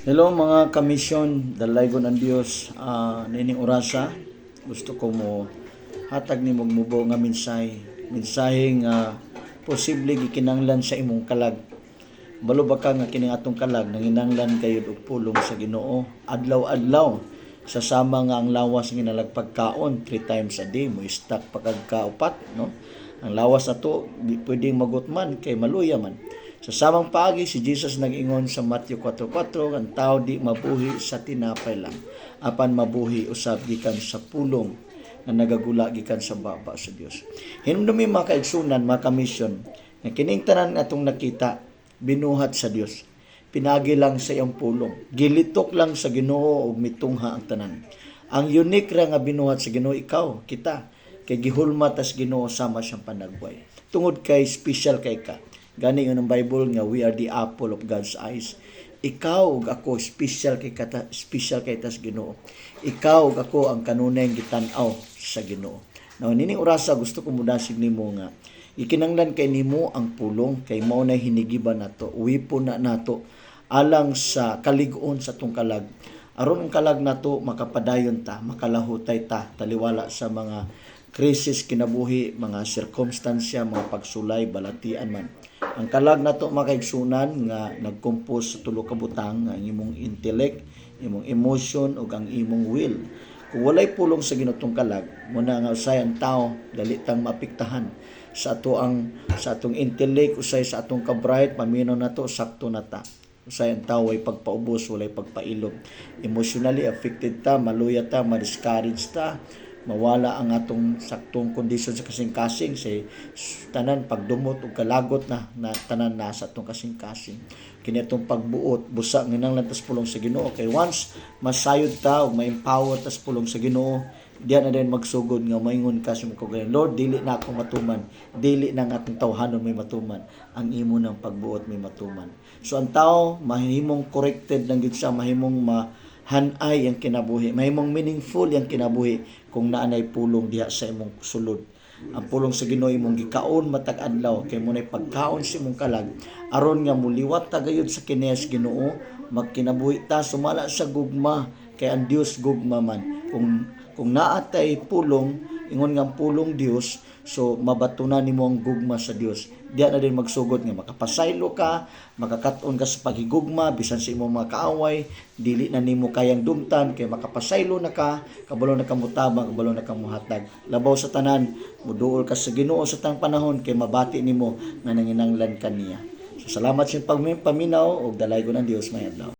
Hello, mga kamisyon, dalaygon ang Dios. Nining orasa, gusto ko mo hatag nimo og mubo nga mensahe. Mensahe nga posible gikinanglan sa imong kalag. Balo ba ka nga kining atong kalag nanginanglan kayod og pulong sa Ginoo adlaw-adlaw, sa sama nga ang lawas nga pagkaon three times a day, mo stock pa kag kaupat, no? Ang lawas nato di pwedeng magutman kay maluya man. Sa samang paagi, si Jesus nag-ingon sa Matthew 4:4, ang tao di mabuhi sa tinapay lang, apan mabuhi usab gikan sa pulong nga nagagula gikan sa baba sa Dios. Hinumdumi, mga kaigsunan, mga kamisyon, nga kining tanan atong nakita binuhat sa Dios. Pinagi lang sa iyang pulong. Gilitok lang sa Ginoo ug mitungha ang tanan. Ang unique ra nga binuhat sa Ginoo, ikaw, kita. Kay gihulma tas Ginoo sama siyang panagway. Tungod kay special kay ka. Gani yun ang Bible nga we are the apple of God's eyes. Ikaw ug ako, special kay kata, special kay tas Ginoo. Ikaw ug ako ang kanunay gitan-aw sa Ginoo. Now, nining orasa, gusto ko mudasig nimo nga ikinanglan kay nimo ang pulong kay mao na hinigiban nato, weapon na nato alang sa kalig-on sa atong kalag. Aron ang kalag nato makapadayon ta, makalahutay ta taliwala sa mga krisis kinabuhi, mga sirkumstansya, mga pagsulay, balatian man. Ang kalag nato, mga kaigsunan, nga nagkompose sa tulo ka butang, ang imong intellect, imong emotion ug ang imong will. Kung walay pulong sa Ginoo atong kalag, muna nga usay ang tao dali tang maapektahan sa atong intellect, usay sa atong ka-bright, paminaw nato, sakto na ta. Usay ang tao way pagpaubos, walay pagpailob. Emotionally affected ta, maluya ta, ma-discourage ta, mawala ang atong saktong kondisyon sa kasing-kasing, sa tanan pagdumot ug kalagot na, na tanan na sa atong kasing-kasing. Kini atong pagbuot busa nginanglan tas pulong sa Ginoo, kay once masayod ta ug ma-empower tas pulong sa Ginoo, diyan na din magsugod nga maingon ka sa mga, "Lord, dili na ako matuman, dili na ang atong tawhanon may matuman, ang imo ng pagbuot may matuman." So ang tao mahimong corrected lang gid siya, mahimong ma hanay ang kinabuhi, mahimong meaningful ang kinabuhi kung naanay pulong diha sa imong sulod. Ang pulong sa Ginoo imong gikaon matag adlaw kay mo pagkaon sa imong kalag aron nga muliwat ta gayud sa kinehas Ginoo, magkinabuhi ta sumala sa gugma kay ang Dios gugma man. Kung naa tay pulong, ingon nga ang pulong Dios, so mabatunan nimo ang gugma sa Dios. Diya na din magsugod nga makapasaylo ka, makakat-on ka sa paghigugma bisan sa imong mga kaaway, dili na nimo kayang dumtan kay makapasaylo na ka, kabalo na ka motabang, kabalo na ka mohatag. Labaw sa tanan, muduol ka sa Ginoo sa tang panahon kay mabati nimo nga nanginanglan ka niya. So salamat sa paminaw ug dalaygon ang Dios. May adlaw.